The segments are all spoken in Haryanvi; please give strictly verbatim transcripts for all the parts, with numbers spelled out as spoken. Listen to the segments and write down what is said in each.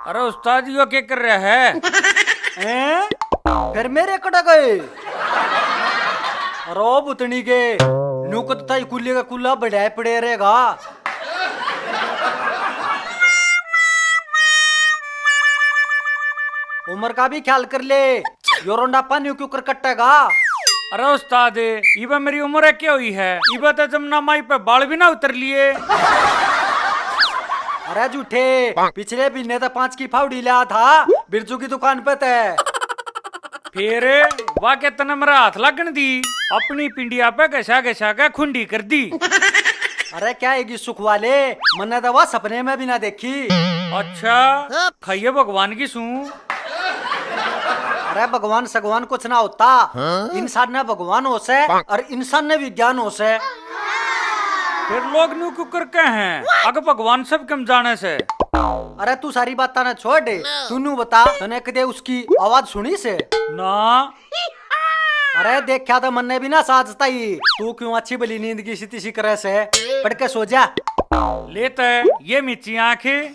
अरे उस्ताद, यो के कर रहा है? हैं? फिर मेरे कटा गए? अरे ओ बुतनी के, न्यू कद ताई कुल्ले का कुल्ला बढ़ाए पड़े रहेगा। उम्र का भी ख्याल कर ले, यो रोंडापा न्यू क्यों कर कटेगा? अरे उस्ताद, इबे मेरी उम्र है क्या हुई है? इबे तो जमुना माई पे बाल भी ना उतर लिए। अरे झूठे, पिछले महीने तो पाँच की फावड़ी लिया था बिरजू की दुकान पे ते। फिर वा के तने मेरा हाथ लागण दी, अपनी पिंडिया पे घसा घसा के खुंडी कर दी। अरे क्या हैगी सुख वाले, मन्ने तो वा सपने में भी ना देखी। अच्छा, खाइए भगवान की सूं। अरे भगवान सगवान कुछ ना होता। हाँ? इंसान ने भगवान हो से और इंसान ने विज्ञान हो से। फिर लोग न्यू क्यों करके हैं? अगर भगवान सब कम जाने से। अरे तू सारी बातां ना छोड़, तू न्यू बता, तने कदे उसकी आवाज सुनी से? ना। अरे देखा तो मन्ने भी ना साज ताई, तू क्यों अच्छी भली नींद की सी तिसी करे से, पड़ के सो जा। लेते ये मिची आंखें।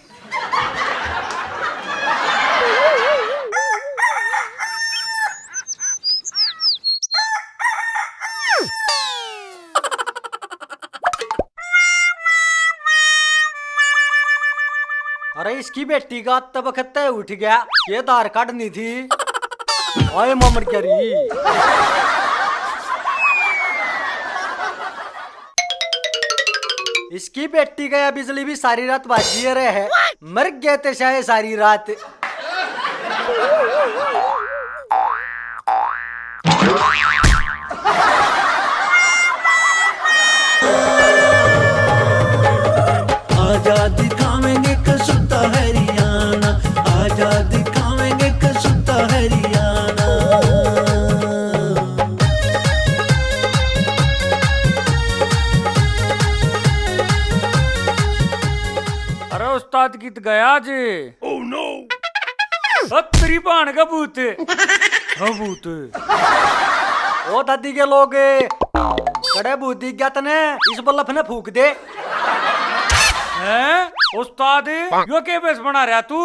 अरे इसकी बेटी का तब खत्ते उठ गया, ये धार काटनी थी। ओए ममर क्या रही। इसकी बेटी का या बिजली भी सारी रात बाजी रहे है। मर गए थे शायद सारी रात। आजा दिखावेंगे कसूता हरियाणा, आजा दिखावेंगे कसूता हरियाणा। अरे उस्ताद की तो गया आज। Oh no! ओ तेरी भाण का भूत। हाँ भूत। ओ दादी के लोग, कड़े भूत दिख गया तने, इस बल्लभ ने फूक दे। हैं उस्ताद, यो के बेस बना रहा तू?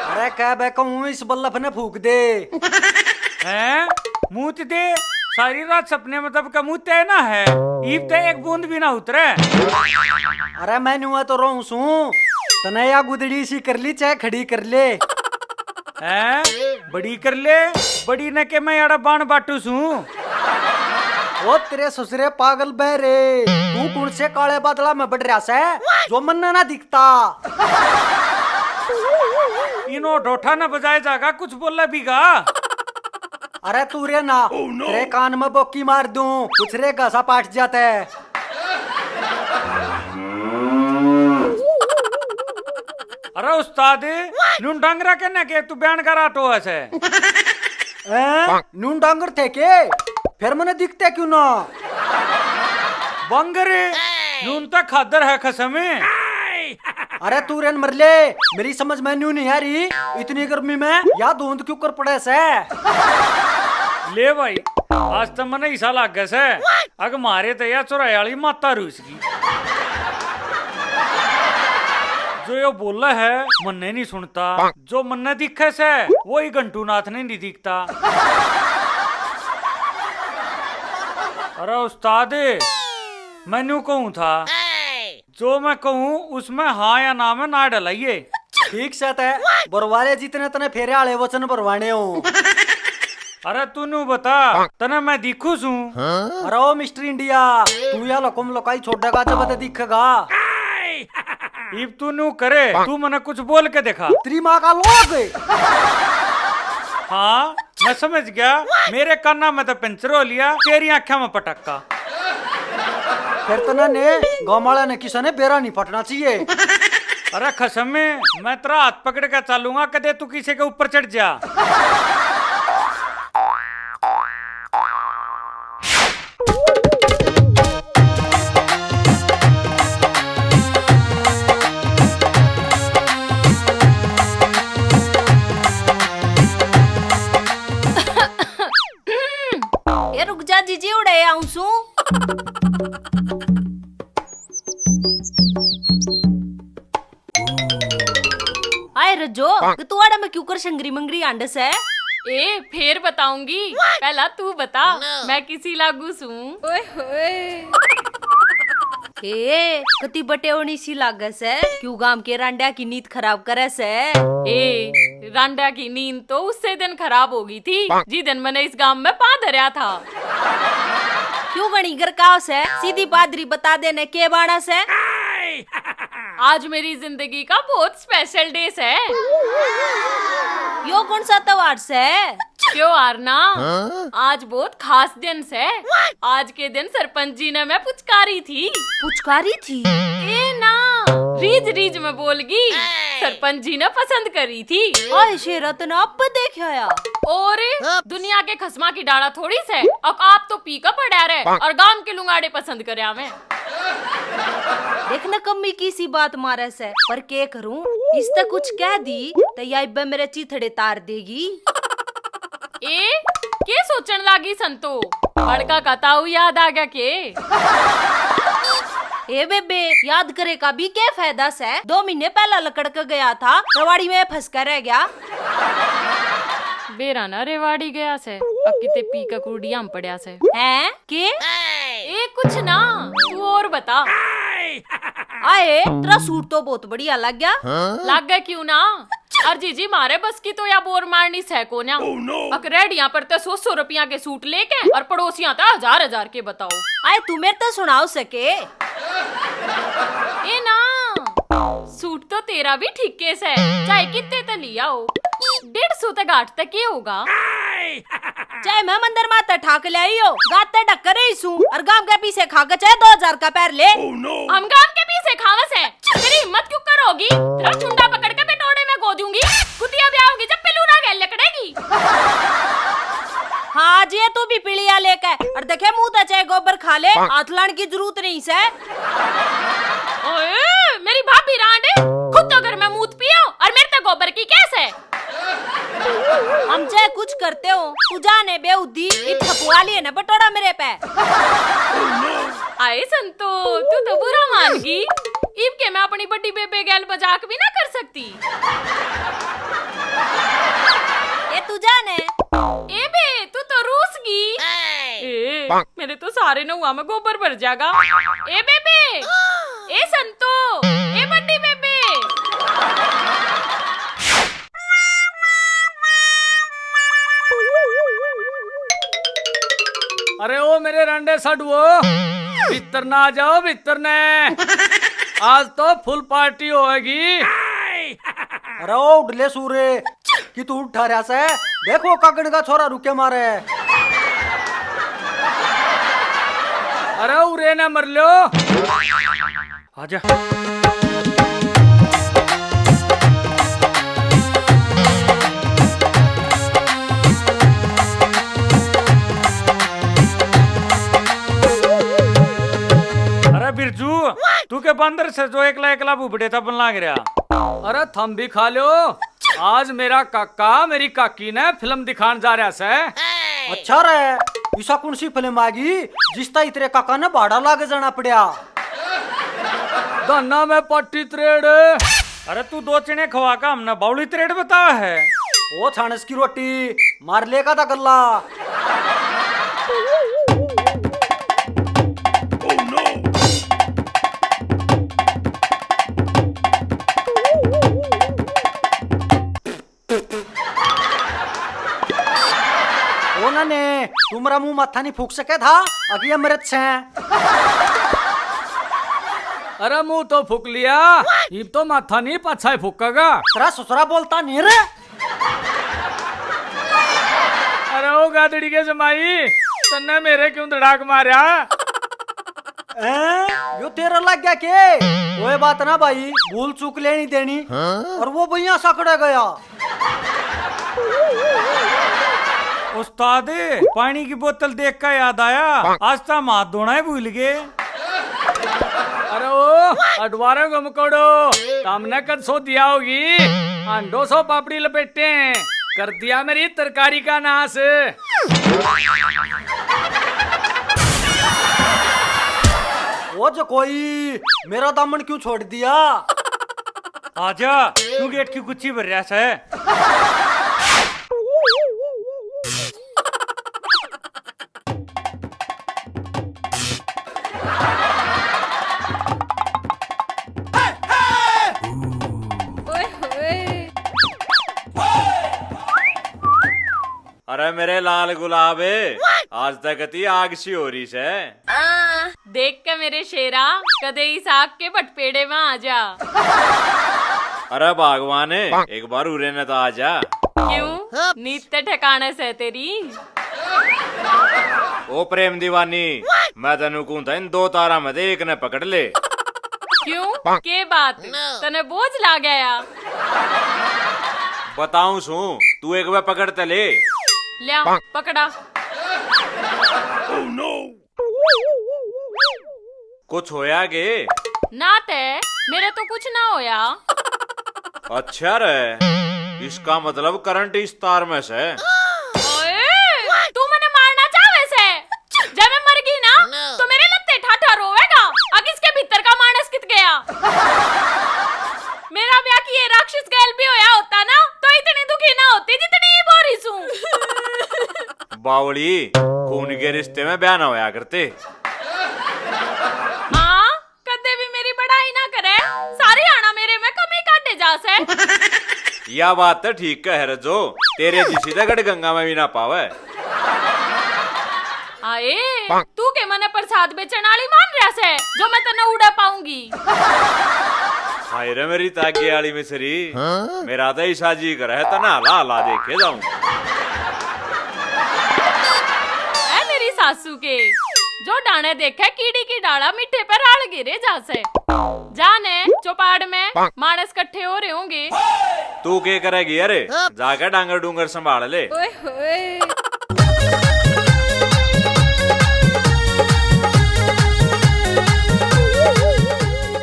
अरे कह बे कहूँ इस बल्लभ ने फूक दे। हैं? मूत दे, सारी रात सपने में दब के मूते ना है, ईब ते एक बूंद भी ना उतरे। अरे मैं न्यूए तो रोऊं सूं, तने या गुदड़ी सी कर ली चाहे खड़ी कर ले। हैं? बड़ी कर ले, बड़ी न के मैं याड़ा बाण बाटू सूं। ओ तेरे ससुरे पागल बहरे, तू कौन से काले बादला में बढ़ रहा सै जो मन्ने ना दिखता? इनो ढोठा ना बजाए जागा, कुछ बोले भी गा। अरे तू रे ना, तेरे कान में बोकी मार दूं, कुछ रे घासा पाट जाता है। अरे उस्ताद, न्यू डांगरा के ना के तू बयान का राटो है से? हैं? न्यू डांगर थे के? फिर मने दिखते क्यों ना? बंगर, न्यू तो खादर है खसम। अरे तू रेन मरले, मेरी समझ में न्यू नहीं आ रही, इतनी गर्मी में या धुंध क्यों कर पड़े से? ले भाई, आज तो मने ऐसा लागे से, अग मारे तो या चौराहे वाली माता रूस गई। जो यो बोले है, मन्ने नहीं सुनता, जो मन्ने दिखे से, वो ही घंटू नाथ ने नहीं दिखता। अरे उस्ताद, मैं न्यू कहूँ था, जो मैं कहूँ उसमें हाँ या ना में ना डलाइए। ठीक से तै बरवाले जितने तने फेरे आले वचन बरवाने हो। अरे तू न्यू बता, तने मैं दिखू सूं? अरे ओ मिस्टर इंडिया, तू या लकुम लुकाई छोड़ेगा जब ते दिखेगा। इब तू न्यू करे, तू मने कुछ बोल के दिखा। तेरी माँ का लोग। हाँ, मैं समझ गया, मेरे काना में तो पंचर हो लिया, तेरी आँख्या में पटक्का। फिर तने ने गाँव वाला ने किसी ने बेरा नहीं फटना चाहिए। अरे खसम, मैं तेरा हाथ पकड़ के चालूंगा, कदे तू किसी के ऊपर चढ़ जा। ए, रुक जा जीजी, उड़े आऊं सूं। जो, कि तू आड़ा में क्यों कर संगरी मंगरी आंडस है? ए, फेर बताऊंगी, पहला तू बता, मैं किसी लागू सूं? ओए होए। ए, कती बटेवनी सी लागस है, क्यों गांव के रांडा की नींद खराब करे से? ए, रांडा की नींद तो उससे दिन खराब हो गई थी, जी दिन मैंने इस गांव में पा धरया था। क्यों घणी गरकाव से? सीधी पादरी बता दे ने के बाणस है? आज मेरी जिंदगी का बहुत स्पेशल डे से। यो कौन सा त्योहार से? त्योहार ना, हाँ? आज बहुत खास दिन से। आज के दिन सरपंच जी ने मैं पुचकारी थी। पुचकारी थी? ए ना, रीझ रीझ में बोल गई। सरपंच जी ने पसंद करी थी। ओए शेरा, तने अब देख आया। और दुनिया के खसमा की डाला थोड़ी से, औकात तो पी का पड़ा रहे और गांव के लुंगाड़े पसंद करे आवे। देख न कम्मी की सी बात मारे से, पर के करूं, इस ते कुछ कह दी तो या इब्बे मेरे चीथड़े तार देगी। ए, के सोचण लागी संतो? बड़का का ताऊ याद आ गया के? ए बेबे, याद करे का भी के फायदा से? दो महीने पहला लकड़ के गया था, रवाड़ी में फंस कर रह गया। बेरा ना रेवाड़ी गया से, अब किते पी का कुड़िया में पड़या से। हैं? के? ए, कुछ ना, तू और बता। आए, तेरा सूट तो बहुत बढ़िया लग गया। लागे क्यों ना? और जीजी, मारे बस की तो या बोर मारनी सै कोन्या। अक रेडियां पर ते सौ सौ रुपया के सूट लेके और पड़ोसियां ते हजार हजार के बताओ। आए, तू मेरे ते सुनाओ सके। ए ना, सूट तो तेरा भी ठीके से, चाहे कित्ते ते लिया हो। डेढ़ सौ ते घाट ते के होगा? चाहे मैं मंदिर माते ठाक ले आई हो, गाते ढक्कर ही सूं, और गांव के पीछे खा के चाहे दो हजार का पैर ले। हम गांव के पीछे खावे से, तेरी हिम्मत क्यों कर होगी? तेरा चुंडा पकड़ के बेटोड़े में गो दूंगी। कुतिया ब्याह होगी जब पिलूरा गैल लकड़ेगी। हाँ जी, तू भी पिलिया लेके, और देखे मुंह ते चाहे गोबर खा ले, हाथ लाने की जरूरत नहीं से। ओए, मेरी भाभी रांड, खुद तो घर में मूत पियो और मेरे ते गोबर की कैस है? हम चाहे कुछ करते हो, तू जाने बेहुदी, इत खपवा लिए ना बटोड़ा मेरे पे। आए संतो, तू तो बुरा मान गई। इब के मैं अपनी बड़ी बेबे गैल मजाक भी ना कर सकती। ए तू जाने। ए बे, तू तो रूस गई। ए, मेरे तो सारे नहुआ में गोबर भर जाएगा। ए बेबे, ए संतो, ए बड़ी बेबे। अरे ओ मेरे रंडे साडुओ, भीतर ना आ जाओ, भीतर ने। आज तो फुल पार्टी होएगी। अरे ओ उडले सूरे, कि तू उठा रहा से? देखो कागण का छोरा रुके मारे। अरे उरे ना मर लो। आजा। अरे बिरजू, तू के बंदर से जो एकला एकला बुबड़े तपन लाग रहा? अरे थम भी खा लो। आज मेरा काका मेरी काकी ने फिल्म दिखाण जा रहा से। अच्छा रे, इसा कौन सी फिल्म आ गई जिसता इतरे काका ने भाड़ा लागे जाना पड़ा? धन्ना में पट्टी त्रेड़। अरे तू दो चने खवा का हमने बावली त्रेड़ बता है। ओ छानस की रोटी, मार लेगा था गल्ला। ओ नन्हे, तू मेरा मुंह माथा नहीं फूक सके था, अभी अमृत से। अरे मुंह तो फूक लिया, इब तो माथा नहीं पाछा ही फूकेगा। तेरा ससुरा बोलता नहीं रे। अरे ओ गादड़ी के जमाई, तन्ने मेरे क्यों धड़ाक मारया? हैं? यो तेरा लग गया के? कोई बात ना भाई, भूल चूक लेनी देनी। हाँ? और वो भैया सकड़े गया। उस्ताद, पानी की बोतल देख का याद आया, आज तो हम हाथ धोना ही भूल गए। अरे ओ, अडवारों को मकोड़ो, तुमने कद सो दिया होगी? आंडो सो पापड़ी लपेटे हैं, कर दिया मेरी तरकारी का नाश। ओ जो कोई, मेरा दामन क्यों छोड़ दिया? आजा, तू गेट की गुच्ची भर रहा सै। ओए होए। अरे मेरे लाल गुलाब, आज तक ती आग सी हो रही सै। देख के मेरे शेरा, कदे इस आग के भटपेड़े में आ जा। अरे भगवान, एक बार उरे ने तो आ जा। क्यों? नीत ते ठिकाने से तेरी? ओ प्रेम दीवानी, मैं तन्नू कहूं था, इन दो तारा में ते एक ने पकड़ ले। क्यों? के बात? तने बोझ ला गया? बताऊं सूं, तू एक बार पकड़ ते ले। ल्या, पकड़ा। कुछ होया के? ना ते, मेरे तो कुछ ना होया। अच्छा रे, इसका मतलब करंट इस तार में से। ओए, तू मने मारना चाहे से? जब मैं मर गई ना, तो मेरे लत्ते ठाठा रोवेगा। अग इसके भीतर का मानस कित गया? मेरा ब्याह की ये राक्षस गैल भी होया होता ना, तो इतनी दुखी ना होती जितनी ये बोरी सूं। बावली, खून के रिश्ते में ब्याह ना होया करते। हाँ, कदे भी मेरी बड़ाई ना करे, सारी आना मेरे में कमी काटे जा से। या बात तो ठीक कह रजो, तेरे जिसी तो गढ़ गंगा में भी ना पावे। आए, तू के मने प्रसाद बेचण आली मान रहा से, जो मैं तन्ने उड़ा पाऊंगी? हाय रे मेरी तागे आली मिसरी, मेरा तो ईसा जी करे है तन्ने हला हला देखे जाऊं। ऐ मेरी सासू के, जो डाणे देखे कीड़ी की डाला, मीठे पे राल गिरे जा से। जा ने चौपाड़ में मानस इकट्ठे हो रहे होंगे। तू के करेगी अरे? जाके डांगर डूंगर संभाल ले। ओए होए।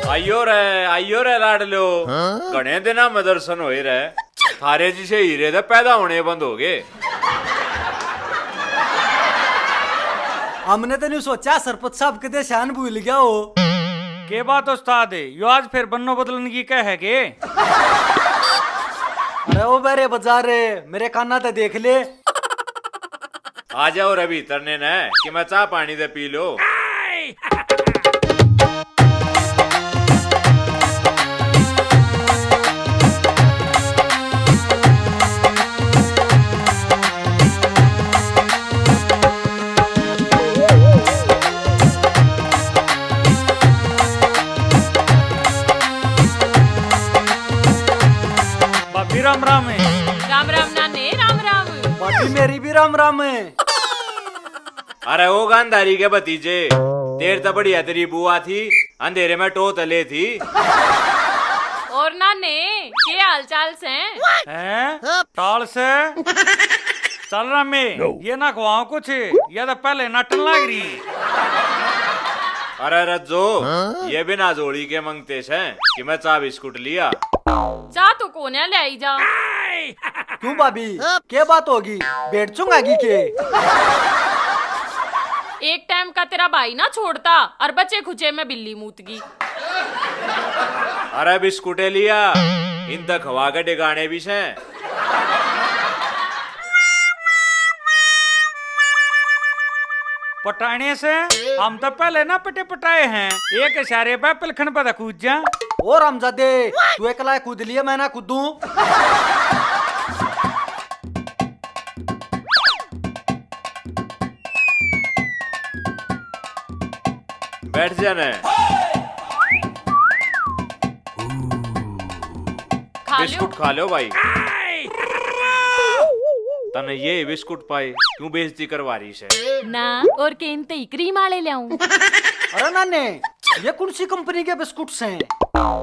आइयो रे, आइयो रे लाडलो। घणे दिना में दर्शन होए रे। थारे जिसे हीरे दे पैदा होने बंद हो गए। हमने तो नहीं सोचा सरपंच साहब किते शान भूल गया हो। के बात उस्ताद, यो आज फिर बन्नो बदलन की कह है के? अरे ओ बेरे बाजार रे, मेरे काना ते देख ले। आ जाओ रे भीतर ने न, कि मैं चाह पानी दे पी लो। भाभी राम राम है। राम राम नाने, राम राम। भाभी मेरी भी राम राम है। अरे ओ गांधारी के भतीजे, तेरे तो बढ़िया तेरी बुआ थी, अंधेरे में टोह तले थी। और नाने, के हाल चाल से? हैं? टाल से? चल रामे, ये ना खवाओ कुछ, ये तो पहले नाटन लाग रही। अरे रज्जो, ये बिना जोड़ी के मंगते से कि मैं चाह बिस्कुट लिया। चाह तो कोन्या ले आई जा। क्यों भाभी, के बात होगी? भेड़ चुंगागी के? एक टाइम का तेरा भाई ना छोड़ता और बचे खुचे में बिल्ली मूत गई। अरे बिस्कुटे लिया, इन तक खवा के डिगाने भी से। पटाने से हम तो पहले ना पटे पटाए हैं, एक इशारे पे पिलखन पे कूद जा। ओ रामजादे, तू एकला कूद लिए, मैं ना कूदूं। बैठ जा ने। खा लो। बिस्कुट खा लो भाई। तने ये बिस्कुट पाए, क्यों बेइज्जती करवा रही से? ना, और के इन ते ही क्रीम आले ल्याऊं? अरे नाने, ये कौन सी कंपनी के बिस्कुट से?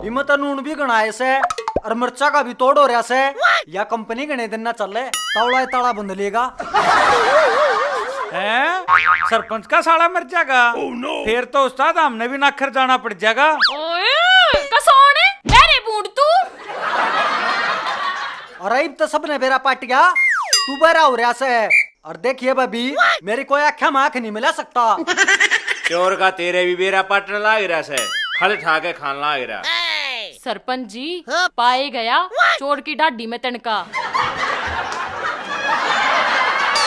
इमे तो नून भी घणाए से और मिर्चा का भी तोड़ हो रहा से। या कंपनी घणे दिन ना चले, तावला ही ताला बंद लेगा। हैं? सरपंच का साला मर जाएगा? फिर तो उस्ताद हमने भी नाखर जाना पड़ जाएगा। ओए, कौन है? बहरे बूंद तू। अरे इब तो सबने बेरा पाट गया, तू बहरा हो रहा से। और देखिए भाभी, मेरी कोई आँखें में आँख नहीं मिला सकता। चोर का तेरे भी बेरा पाटने लाग रहा से, खल ठा के खान लाग रहा। सरपंच जी, हाँ? पाए गया चोर की डाडी में तणका।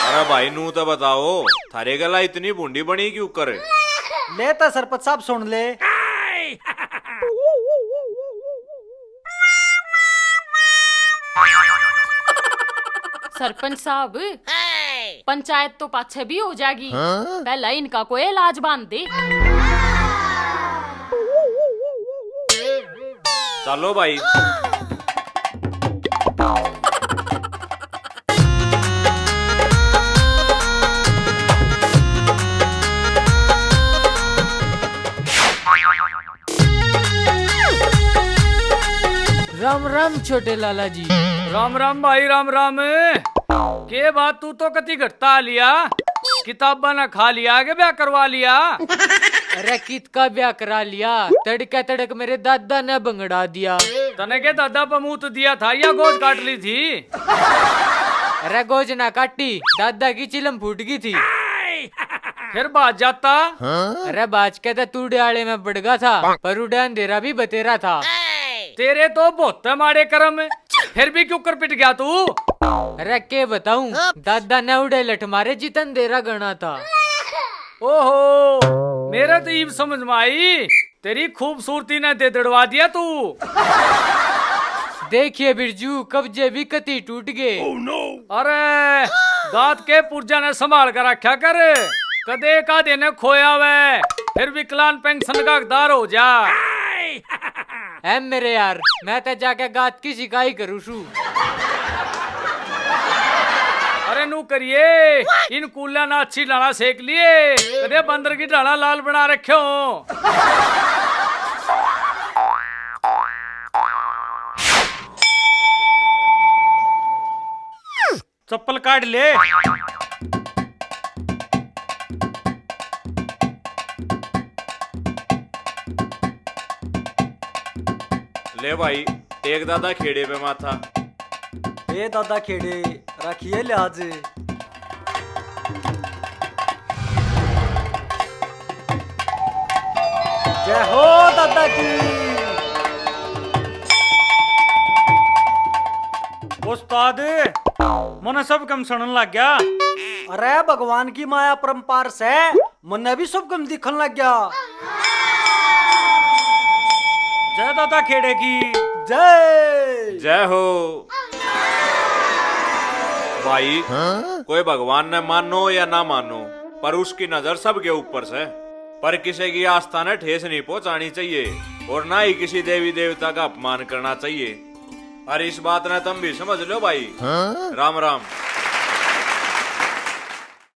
अरे भाई, नू तो बताओ, थारे गला इतनी भूंडी बनी क्यों कर? ले तो सरपंच साहब सुन ले। सरपंच साहब, पंचायत तो पाछे भी हो जाएगी, हाँ? पहला इनका कोई इलाज बांध दे। चलो भाई। राम राम छोटे लाला जी। राम राम भाई, राम राम। के बात, तू तो कती घटता आ लिया, किताबा ना खा लिया के ब्याह करवा लिया? अरे कित का ब्याह करा लिया, तड़के तड़क मेरे दादा ने भंगड़ा दिया। तने के दादा पे मूत दिया था या गोज काट ली थी? अरे गोज ना काटी, दादा की चिलम फूट गई थी। फिर बाज जाता। अरे बाज के तो तू डाले में पड़ गया था, पर उड़े अंधेरा भी बतेरा था। तेरे तो बहुत माड़े कर्म, फिर भी क्यों कर पिट गया तू? अरे के बताऊं, दादा ने उड़े लठ मारे जितन देरा गणा था। ओहो, मेरे तो ईब समझ में आई, तेरी खूबसूरती ने दे दड़वा दिया तू। देखिए बिरजू, कब्जे भी कती टूट गए। अरे, गात के पुर्जा ने संभाल कर रखा कर, कदे का दिन खोया वे, फिर विकलांग पेंशन का हकदार हो जा। ए मेरे यार, मैं तो जाके गात की शिकाई करूँ सू। अरे नू करिए, इन कूला ना अच्छी डाला सेक लिए, कदे बंदर की डाला लाल बना रखे हो। चप्पल काट ले। ले भाई, टेक दादा खेड़े पे माथा। ए दादा खेड़े, रखिए लिहाज। जय हो दादा की। उस्ताद, मने सब कम सुनन लग गया। अरे भगवान की माया परंपार से मन्ने भी सब कम दिखन लग गया। जय दादा खेड़े की। जय। जय हो। भाई, हाँ? कोई भगवान ने मानो या ना मानो, पर उसकी नजर सबके ऊपर से। पर किसी की आस्था ने ठेस नहीं पहुंचानी चाहिए और ना ही किसी देवी देवता का अपमान करना चाहिए। अरे इस बात ने तुम भी समझ लो भाई। हाँ? राम राम।